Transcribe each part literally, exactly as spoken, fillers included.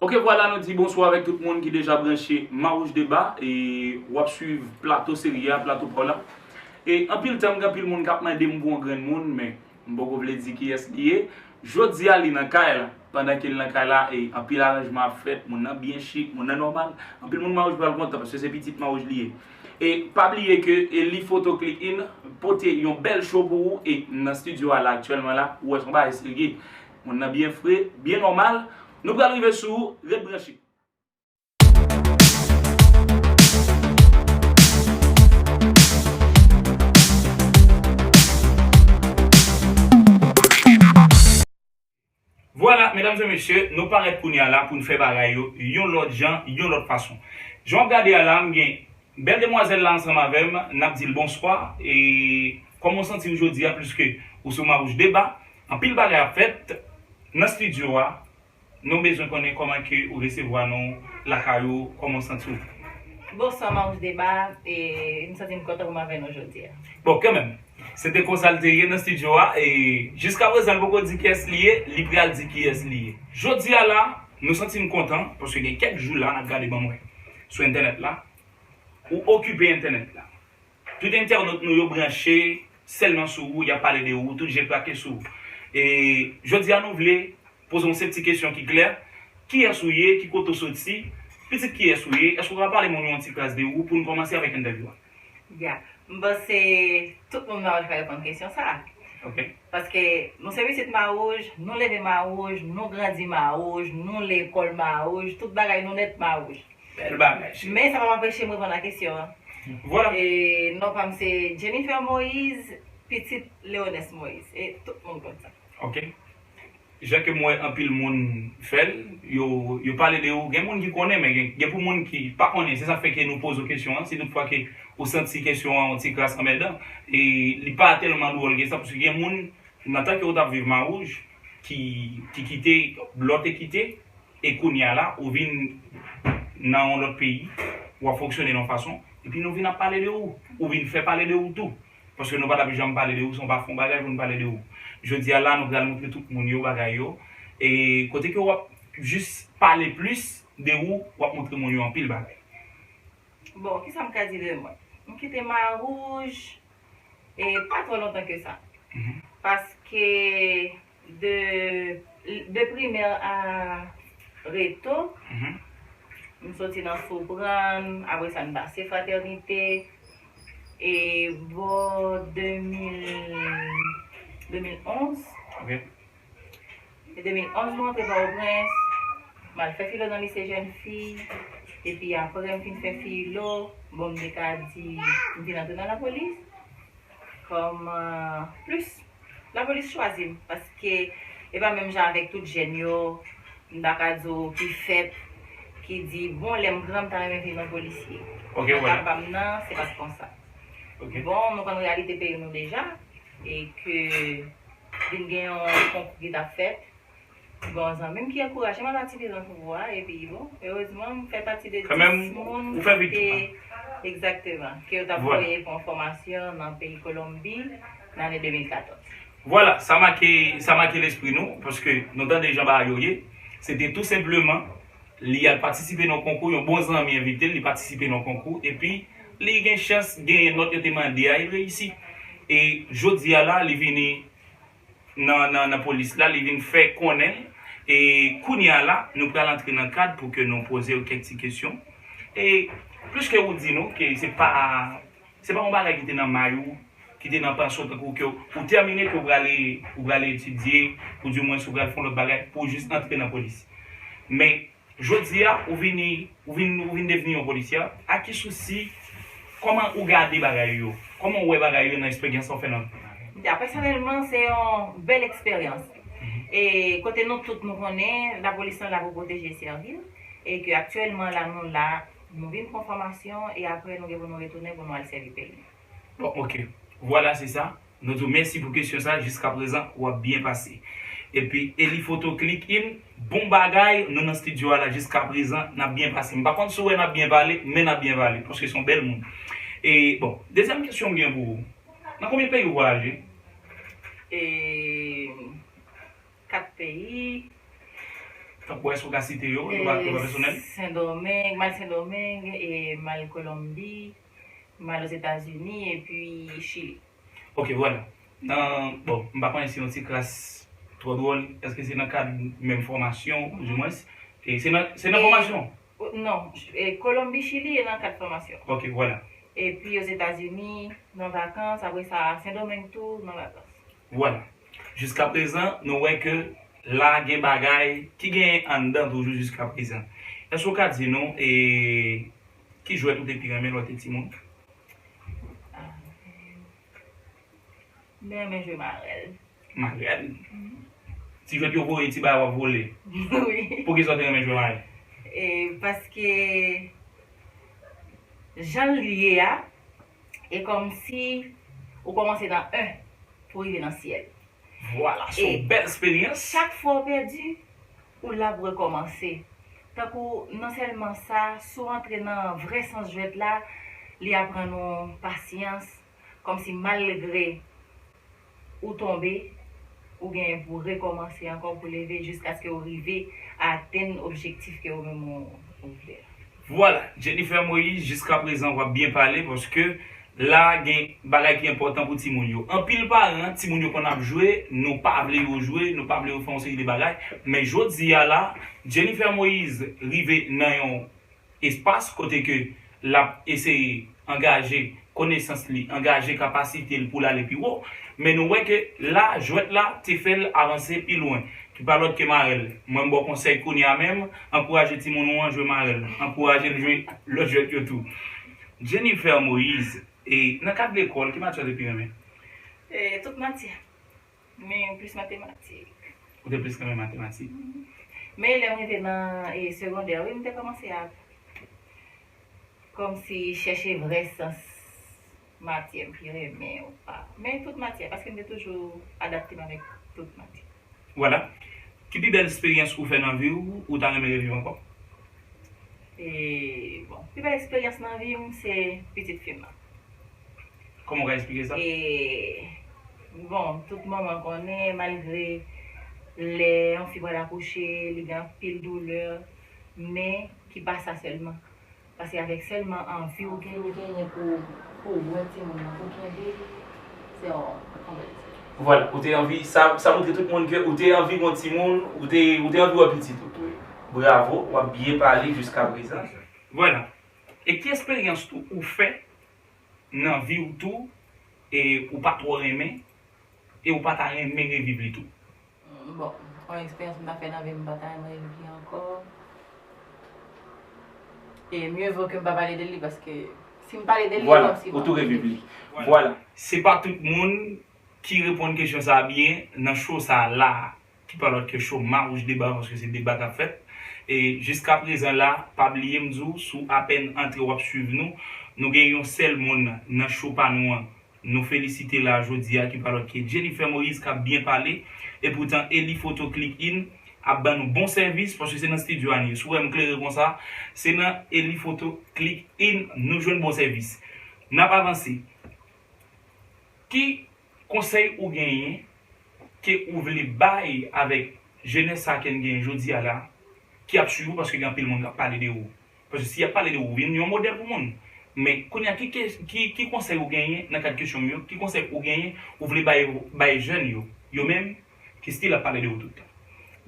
Ok, vwala, nou di bonswa avèk tout moun ki deja branche Mawouj Deba e w ap swiv plato seri a, plato pa w la. E anpil tan, m gen anpil moun k ap mande m pou yon grenn moun, men m poko vle di kiyès li ye. Jodi a, li nan kay la. Pandan ke l nan kay la, e anpil aranjman ap fèt, moun nan byen chik, moun nan nòmal. Anpil moun Mawouj pral kontan, paske se pitit Mawouj li ye. E pa bliye ke Eli Photo Click In pote yon bèl show pou ou, e nan estidyo a la, aktyèlman la, ou wè se yon bagay serye. Moun nan byen fre, byen nòmal. Nou pral rive sou ou, ret branche. Vwala, medam e mesye, nou parèt kounye a la pou n fè bagay yo yon lòt jan, yon lòt fason. Jan w ap gade a la, m gen bèl demwazèl la ansanm avè m, n ap di l bonswa, e kòman w santi w jodi a, pliske ou sou Mawouj Deba, anpil bagay ap fèt nan estidyo a, nou bezwen konnen kòman ke ou resevwa nou lakay ou, kòman w santi w. Bonswa, Mawouj Deba, e m santi m kontan pou m avè nou jodi a. Bon, kanmenm, se te konsa l te ye nan estidyo a, e jiska prezan, l poko di kiyès li ye, li pral di kiyès li ye. Jodi a la, nou santi n kontan, paske gen kèk jou la, n ap gade ban mwen sou entènèt la, ou okipe entènèt la. Tout entènot nou yo branche sèlman sou ou, y ap pale de ou, tout je brake sou ou. E jodi a, nou vle poze yon sèl ti kesyon ki klè. Kiyès ou ye? Ki kote w soti? Pitit kiyès ou ye? Èske w ka pale moun yo yon ti kras de ou pou n kòmanse avèk entèvyou a? Ya. M panse tout moun Mawouj ka reponn kesyon sa a. Ok. Paske nou se pitit Mawouj, nou leve Mawouj, nou grandi Mawouj, nou lekòl Mawouj, tout bagay nou nèt Mawouj. Bèl bagay, cheri. Men sa p ap anpeche m reponn a kesyon an. Vwala. E non pa m se Jennifer Moïse, pitit Leonès Moïse. E tout moun konn sa. Ok. Jan ke m wè anpil moun fè l, yo, yo pale de ou. Gen moun ki konnen, men gen, gen pou moun ki pa konnen. Se sa k fè ke nou poze w kesyon an. Si toutfwa ke ou santi kesyon an yon ti kras anmèdan, e li pa tèlman dwòl ke sa, paske gen moun, nan tan ke ou t ap viv Mawouj, ki, ki kite, lè w te kite, e kounye a la, ou vin nan yon lòt peyi, w ap fonksyone nan yon fason, epi nou vin ap pale de ou, ou vin fè pale de ou tou. Paske nou pa t ap janm pale de ou, si w pa fè yon bagay pou nou pale de ou. Jodi a la, nou pral montre tout moun yo bagay yo. E kote ke w ap jis pale plis de ou, w ap montre moun yo anpil bagay. Bon, kisa m ka di de mwen? M kite Mawouj, e pa twò lontan ke sa. Mhm. Paske de, de primè a reto, mhm, m soti nan Souprann, apre sa m pase Fratènite, e bò de mil, de mil onz. Ok. E de mil onz, mwen antre Pòtoprens, m al fè filo nan lise jèn fi, epi apre m fin fè filo, bon, m te ka di, m vin antre nan lapolis. Kòm, euh, plis, lapolis chwazi m, paske e pa menm jan avèk tout jèn yo, m ta ka di w ki fèt, ki di, bon, lè m gran, m ta renmen vin yon polisye. Ok, vwala. Nan ka pa m nan, se pa t konsa. Ok. Bon, nou konn reyalite peyi nou deja, e ke vin gen yon konkou ki t ap fèt. Bon, zanmi m ki ankouraje m al patisipe nan konkou a, epi bon, erezman, m fè pati de dis moun ki te, egzakteman, ke yo t ap voye pou yon fòmasyon nan peyi Kolonbi nan ane de mil katòz. Vwala, sa make, sa make lespri nou, paske nou tande jan bagay yo ye. Se te tou senpleman, li al patisipe nan konkou, yon bon zanmi envite l, li patisipe nan konkou, epi li gen chans genyen nòt yo te mande a, e l reyisi. E jodi a la, li vini nan, nan, nan polis la, li vin fè konnen l. E kounye a la, nou pral antre nan kad pou ke nou poze yo kèk ti kesyon. E plis ke ou di nou ke se pa, se pa yon bagay ki te nan may ou, ki te nan panse w, tankou ke ou tèmine ke ou prale, ou prale etidye, ou di mwens ou pral fè yon lòt bagay, pou w jis antre nan polis. Men, jodi a, ou vini, ou vin, ou vin devni yon polisye. A ki sousi, kòman ou gade bagay yo? Kòman ou wè bagay yo nan eksperyans sa w fè nan vi w? Ya, pèsonèlman, se yon bèl eksperyans. Mhm. E kote nou tout nou konnen, lapolis lan la pou pwoteje e sèvi l, e ke aktyèlman la, nou la, nou vin pran fòmasyon, e apre nou gen pou nou retounen pou nou al sèvi peyi nou. Bon, ok. Vwala, se sa. Nou di w mèsi pou kesyon sa, jiska prezan, w ap byen pase. Epi, Eli Photo Click In, bon bagay, nou nan estidyo a la jiska prezan, n ap byen pase. M pa konn si w wè n ap byen pale, men n ap byen pale, paske se yon bèl moun. E, bon, dezyèm kesyon m gen pou ou. Nan konbyen peyi ou vwayaje? E, kat peyi. Tankou èske w ka site yo, yo pa, yo pa pèsonèl? Sendomeng, m al Sendomeng, e m al Kolonbi, m al Ozetazini, epi Chili. Ok, vwala. Nan, bon, m pa konnen si yon ti kras twò dwòl, èske se nan kad menm fòmasyon, di mwens? E se nan, se nan fòmasyon? Non, e Kolonbi, Chili, e nan kad fòmasyon. Ok, vwala. Epi Ozetazini, nan vakans, apre sa, Sendomeng tou, nan vakans. Vwala. Jiska prezan, nou wè ke la gen bagay ki genyen anndan toujou jiska prezan. Èske w ka di nou, e, ki jwèt ou te pi renmen lè w te timoun? M renmen jwe marèl. Marèl? Ti jwèt yo voye, ti bagay w ap vole. Wi. Poukisa w te renmen jwe marèl? E paske jan l ye a, e kòmsi ou kòmanse nan en pou rive nan syèl. Vwala, se yon bèl eksperyans. Chak fwa w pèdi, ou la pou rekòmanse. Tankou non sèlman sa, si w antre nan vrè sans jwèt la, li aprann ou pasyans, kòmsi malgre ou tonbe, ou genyen pou rekòmanse ankò, pou leve jiskaske ou rive atenn objektif ke ou menm ou, ou vle a. Vwala, Jennifer Moïse, jiska prezan w ap byen pale, paske la gen bagay ki enpòtan pou timoun yo. Anpil paran, timoun yo konn ap jwe, nou pa vle yo jwe, nou pa vle yo fè yon seri de bagay, men jodi a la, Jennifer Moïse rive nan yon espas kote ke l ap eseye angaje konesans li, angaje kapasite l pou l ale pi wo. Men nou wè ke la, jwèt la te fè l avanse pi lwen. Ki pa lòt ke marèl. Mwen, m ba w konsèy kounye a menm, ankouraje timoun ou an jwe marèl. Ankouraje l jwe lòt jwèt yo tou. Jennifer Moïse, e nan kad lekòl, ki matyè w te pi renmen? E tout matyè. Men plis matematik. Ou te plis renmen matematik? Men lè m rive nan e, segondè, wi, m te kòmanse ap kòmsi chèche vrè sans matyè m pi renmen ou pa. Men tout matyè, paske m te toujou adapte m avèk tout matyè. Vwala. Ki pi bèl eksperyans ou fè nan vi w, ou ta renmen reviv ankò? E, bon, pi bèl eksperyans nan vi m, se pitit fi m nan. Kòman w ka eksplike sa? E, bon, tout manman konnen, malgre lè yon fi pral akouche, li gen anpil doulè, men ki pa sa sèlman. Paske avèk sèlman anvi w genyen pou, pou wè timoun nan, pou kenbe, se yon, yon bèl eksperyans. Vwala, ou te anvi, sa, sa montre tout moun ke ou te anvi gon timoun, ou te, ou te anvi wè pitit ou. Bravo, w ap byen pale jiska prezan. Vwala. E ki eksperyans tou ou fè nan vi w tou, e ou pa twò renmen, e ou pa ta renmen reviv li tou? Bon, yon eksperyans m ta fè nan vi m, m pa ta renmen reviv li ankò. E mieux vaut que m pa pale de li, paske si m pale de li, Vwala, kòmsi ou tou reviv li. Vwala. Se pa tout moun ki reponn kesyon sa a byen nan show sa a la, ki pa lòt ke show Mawouj Deba, paske se deba k ap fèt. E jiska prezan la, pa bliye m di w, si w apèn antre w ap swiv nou, nou gen yon sèl moun nan show pa nou an, nou felisite la jodi a, ki pa lòt ke Jennifer Moïse k ap byen pale. Epoutan, Eli Photo Click In ap ban nou bon sèvis, paske se nan estidyo a n ye. Si w wè m klere konsa, se nan Eli Photo Click In nou jwenn bon sèvis. N ap avanse. Ki konsèy ou genyen ke ou vle bay avèk jenès sa ke n genyen jodi a la, ki ap swiv ou, paske gen anpil moun k ap pale de ou? Paske si y ap pale de ou, ou vin yon modèl pou moun. Men kounye a, ki, ki, ki, ki konsèy ou genyen nan kad kesyon m yo? Ki konsèy ou genyen ou vle bay, bay jèn yo, yo menm ki still ap pale de ou tout tan?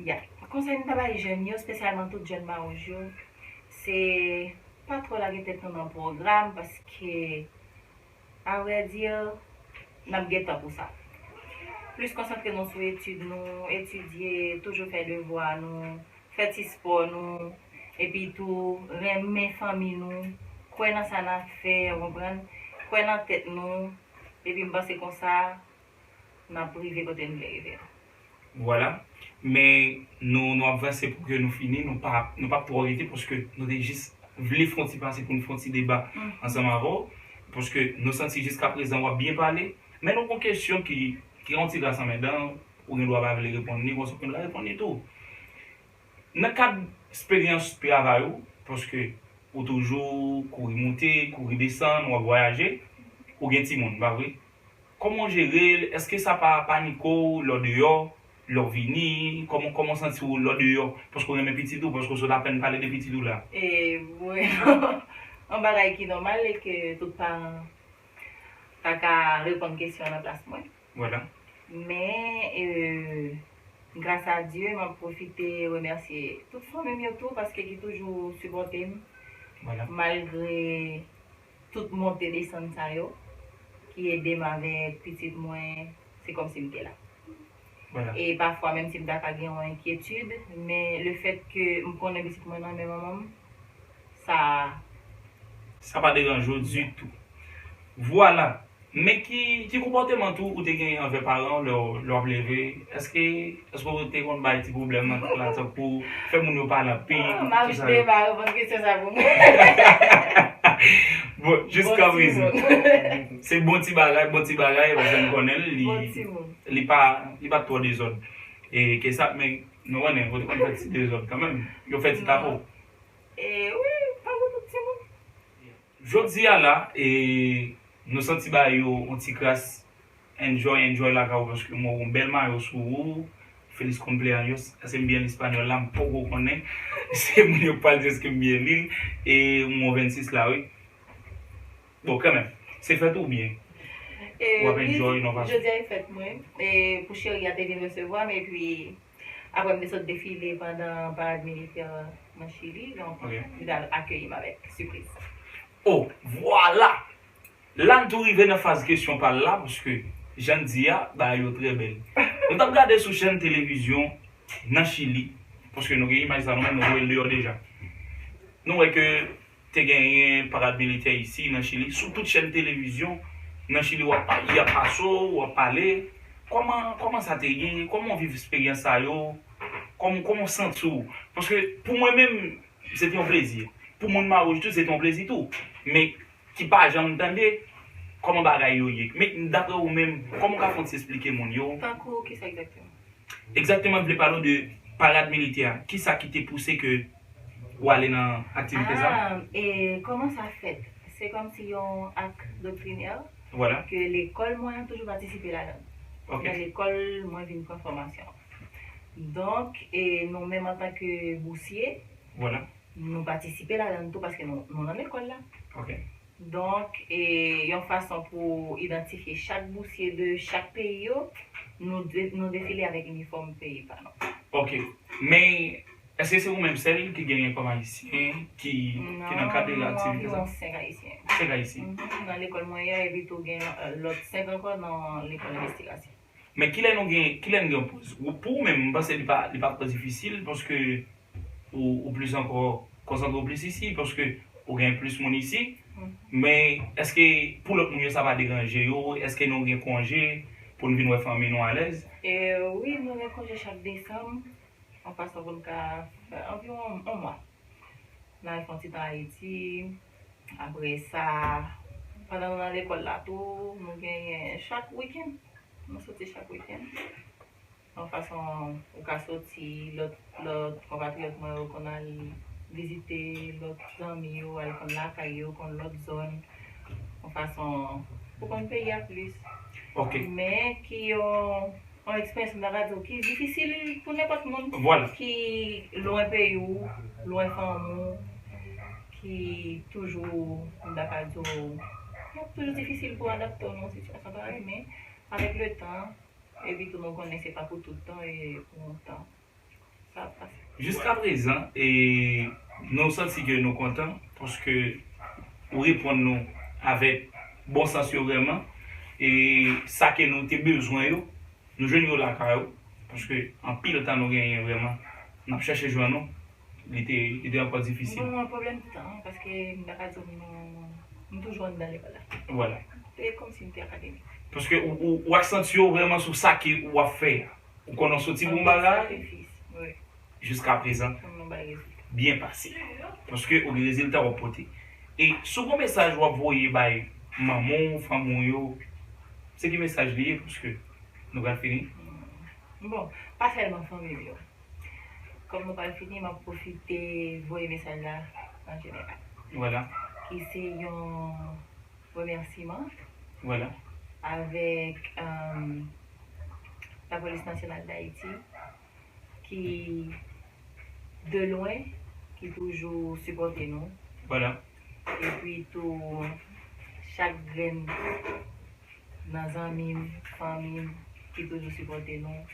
Ya, konsèy m ta bay jèn yo, espesyalman tout jèn Mawouj yo, se pa twò lage tèt nou nan pwogram, paske, a vrè di, n ap gen tan pou sa. Plis konsantre nou sou etid nou, etidye, toujou fè devwa nou, fè ti spò nou, epi tou renmen fanmi nou, kwè nan sa n ap fè, ou konprann? Kwè nan tèt nou, epi m panse konsa, n ap rive kote n vle rive a. Vwala. Men nou, nou ap vanse pou ke nou fini, nou pa, nou p ap twò rete, paske nou te jis vle fè yon ti pase pou n fè yon ti deba ansanm avè w, paske nou santi jiska prezan w ap byen pale, men nou gon kesyon ki, ki yon ti gras anmèdan, ou gen dwa pa vle reponn li, konsa ou gen dwa reponn li tou. Nan kad eksperyans travay ou, paske ou toujou kouri moute, kouri desann, w ap vwayaje, ou gen timoun, pa vre? Kòman w jere l? Èske sa pa panike w lè w deyò? Lè w vini, kòman, kòman w santi w lè w deyò? Paske w renmen pitit ou, paske w sot apèn pale de pitit ou la. E, bon, yon bagay ki nòmal e ke tout paran pa ka reponn kesyon an nan plas mwen. Vwala. Men, e, gras a Dye, m ap pwofite remèsye tout fanmi m yo tou, paske ki toujou sipòte m, Vwala. Malgre tout monte desann sa yo, ki ede m avèk pitit mwen, se kòmsi m te la. Vwala. E pafwa, menm si m ta ka gen yon enkyetid, men le fèt ke m konnen pitit mwen nan men manman m, sa Sa pa deranje w ditou. Vwala. Men ki, ki konpòteman tou ou te gen anvè paran w lè w, lè w ap leve? Èske, èske w te konn bay ti pwoblèm nan kay la, tankou fè moun yo pale anpil, Ah, m ap tout sa yo? Dema reponn kesyon sa pou mwen. Bon, jiska Bon prezan. timoun. Se bon ti bagay, bon ti bagay, paske m konnen l, li, Bon timoun. li pa, li pa twò dezòd. E ke sa, men nou konnen, kote konn fè ti dezòd kanmenm. Yo fè ti tapo. E wi, pa pou tout timoun. Jodi a la, e, nou santi ba yo yon ti kras. Enjoy, enjoy lakay ou, paske m wè yon bèl mayo sou ou. Feliz cumpleaños. Èske m byen espanyòl la? M poko konnen. Se moun yo pral di èske m byen li l. E m wè vennsis la, wi. Bon, kanmenm. Se fèt ou byen? E, W ap wi, enjoy, non, pa jodi a e fèt mwen. E pou cheri a te vin resevwa m, epi apre m te sot defile pandan parad militè nan Chili, donk Ok. li t al akeyi m avèk sipriz. Oh, vwala! La, n tou rive nan faz kesyon pa l la, paske jan n di a, bagay yo trè bèl. Nou t ap gade sou chèn televizyon nan Chili, paske nou gen imaj sa nou menm, nou voye l deyò deja. Nou wè ke te genyen parad militè isi, nan Chili, sou tout chèn televizyon, nan Chili, w ap pa-, y ap pase w, w ap pale. Kòman, kòman sa te ye? Kòman w viv eksperyans sa yo? Kòman, kòman w santi w? Paske pou mwen menm, se te yon plezi. Pou moun Mawouj tou, se te yon plezi tou. Men ki pa janm tande, kòman bagay yo ye. Men daprè ou menm, kòman w ka fè yon ti esplike moun yo? Tankou kisa egzakteman? Egzakteman, m vle pale w de parad militè a. Kisa ki te pouse ke w ale nan aktivite sa? Ah, e kòman sa fèt? Se kòmsi yon ak doktrinè Vwala. Ke lekòl mwen an toujou patisipe ladan l. Ok. Nan lekòl, mwen vin pran fòmasyon. Donk, e nou menm antanke bousye, Vwala. nou patisipe ladan l tou paske nou, nou nan lekòl la. Ok. Donk, e yon fason pou idantifye chak bousye de chak peyi yo, nou, de, nou defile avèk inifòm peyi pa nou. Ok. Men, èske se ou menm sèl ki genyen kòm ayisyen ki, ki nan kad de Non, nou aktivite sa? Anviwon senk ayisyen. Senk ayisyen. Mhm, nan lekòl mwen ye a, epi tou gen, euh, lòt senk ankò nan lekòl envestigasyon. Men kilè nou gen, kilè n gen poz? Ou, pou ou menm, m panse li pa, li pa twò difisil, paske ou, ou plis ankò konsantre w plis isi, paske ou gen plis moun isi. Mhm. Men èske pou lòt moun yo sa pa deranje yo? Èske nou gen konje pou n vin wè fanmi nou alèz? E wi, nou gen konje chak desanm, yon fason pou n ka fè anviwon yon mwa. N al fè yon ti tan Ayiti. Apre sa, pandan nou nan lekòl la tou, nou genyen chak wikenn. Nou soti chak wikenn. Yon fason ou ka soti, lòt, lòt konpatriyòt mwen yo konn al vizite lòt zanmi yo, al konn lakay yo, konn lòt zòn. Yon fason pou konn peyi a plis. Ok. Men ki yon, yon eksperyans m ta ka di w ki difisil pou nenpòt moun Vwala. Ki lwen peyi w, lwen fanmi w, ki toujou, m ta ka di w, y ap toujou difisil pou adapte w nan yon sitiyasyon parèy, men avèk le tan, epi tou nou konnen se pa pou tout tan, e pou yon tan, sa ap pase. Jiska prezan, e, nou santi ke nou kontan, paske ou reponn nou avèk bon sans yo vrèman, e sa ke nou te bezwen yo, nou jwenn yo lakay ou, paske anpil tan nou genyen vrèman, n ap chèche jwenn ou, li te, li te ankò difisil. Bon, yon pwoblèm tan, paske m ta ka di w nou, nou toujou anndan lekòl la. Vwala. Se kòmsi m te akademik. Paske ou, ou, ou aksantiye w vrèman sou sa ke ou ap fè a. Ou konnen w soti pou yon bagay, Sakrifis, wi. Jiska prezan, Pou nou bay rezilta. Byen pase. Paske ou gen rezilta w ap pote. E si w gen mesaj w ap voye bay manman w, fanmi w yo, se ki mesaj li ye? Paske nou pral fini. Bon, pa sèlman fanmi m yo. Kòm nou pral fini, m ap pwofite voye mesaj la an jeneral. Vwala. Ki se yon remèsiman Vwala. avèk, um, Lapolis Nasyonal Dayiti, ki de lwen, ki toujou sipòte nou. Epi tou, chak grenn nan zanmi m, fanmi m, ki toujou sipòte nou.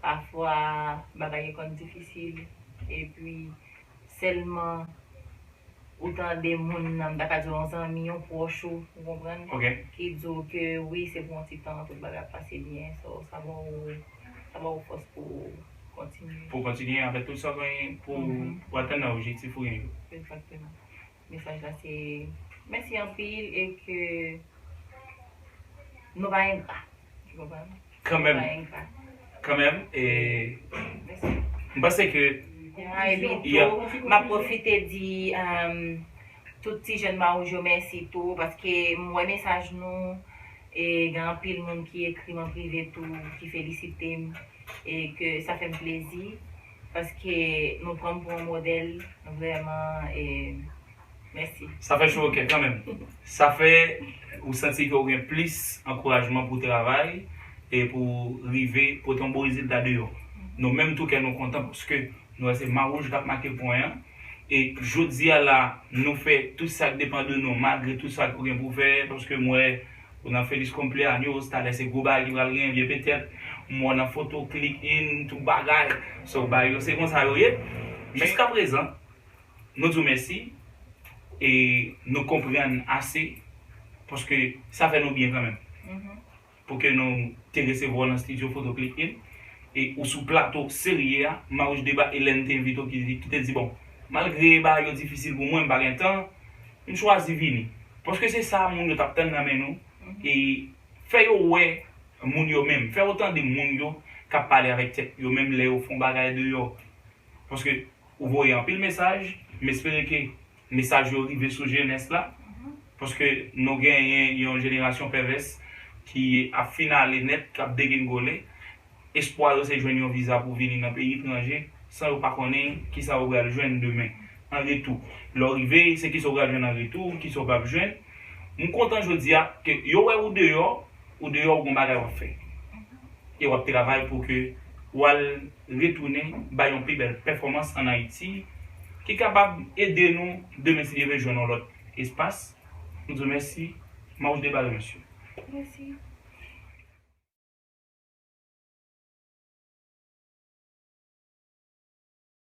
Pafwa, bagay yo konn difisil. Epi, sèlman ou tande moun nan, m ta ka di w yon zanmi, yon pwòch ou, ou konprann? Ki di w ke wi, se pou yon ti tan, tout bagay ap pase byen. So, sa ba w, sa ba w fòs pou w kontinye. Pou w kontinye avèk tout sa w genyen, pou, pou w atenn nan objektif ou genyen yo. Egzakteman. Mesaj la se, mèsi anpil e ke nou pa engra. Ou konprann? Kanmenm. Nou pa engra. Kanmenm, e, m panse ke, epi tou, m ap pwofite di, um, tout ti jèn Mawouj yo mèsi tou, paske m wè mesaj nou, e gen anpil moun ki ekri m an prive tou, ki felisite m, e ke sa fè m plezi, paske nou pran m pou yon modèl, vrèman, e, mèsi. Sa fè cho o kè kanmenm. Sa fè ou santi ke w gen plis ankourajman pou w travay e pou w rive pote yon bon rezilta deyò. Nou menm tou kè nou kontan paske nou wè se Mawouj k ap make pwen an. E jodi a la, nou fè tout sa k depann de nou, malgre tout sa ke w gen pou w fè, paske m wè ou nan Feliz Cumpleaños, talè se gwo bagay ki pral genyen, vye petèt, m wè w nan foto, click in, tout bagay. So, bagay yo se konsa yo ye. Men jiskaprezan, nou di w mèsi e nou konprann ase, paske sa fè nou byen kanmenm. Pou ke nou te resevwa w nan estidyo Foto Click In, e ou sou plato serye a, Mawouj Deba, Hélène te envite w ki, ki te di, bon, malgre bagay yo difisil pou mwen, m pa gen tan, m chwazi vini. Paske se sa moun yo t ap tann nan men nou, e fè yo wè moun yo menm, fè yo tande moun yo k ap pale avèk tèt yo menm lè yo fè yon bagay deyò. Paske ou voye anpil mesaj, m espere ke mesaj yo rive sou jenès la, paske nou genyen yon jenerasyon pèvès ki ap fin ale nèt, k ap degengole. Espwa yo se jwenn yon viza pou vini nan peyi etranje, san yo pa konnen kisa yo pral jwenn demen an retou. Lè w rive, se kisa w pral jwenn an retou, kisa w p ap jwenn. M kontan jodi a ke yo wè ou deyò, ou deyò, ou gon bagay w ap fè. E w ap travay pou ke w al retounen bay yon pi bèl pèfòmans ann Ayiti, ki kapab ede nou demen, si Dye vle, jwenn yon lòt espas. Nou di w mèsi. Mawouj Deba remèsye w. Mèsi.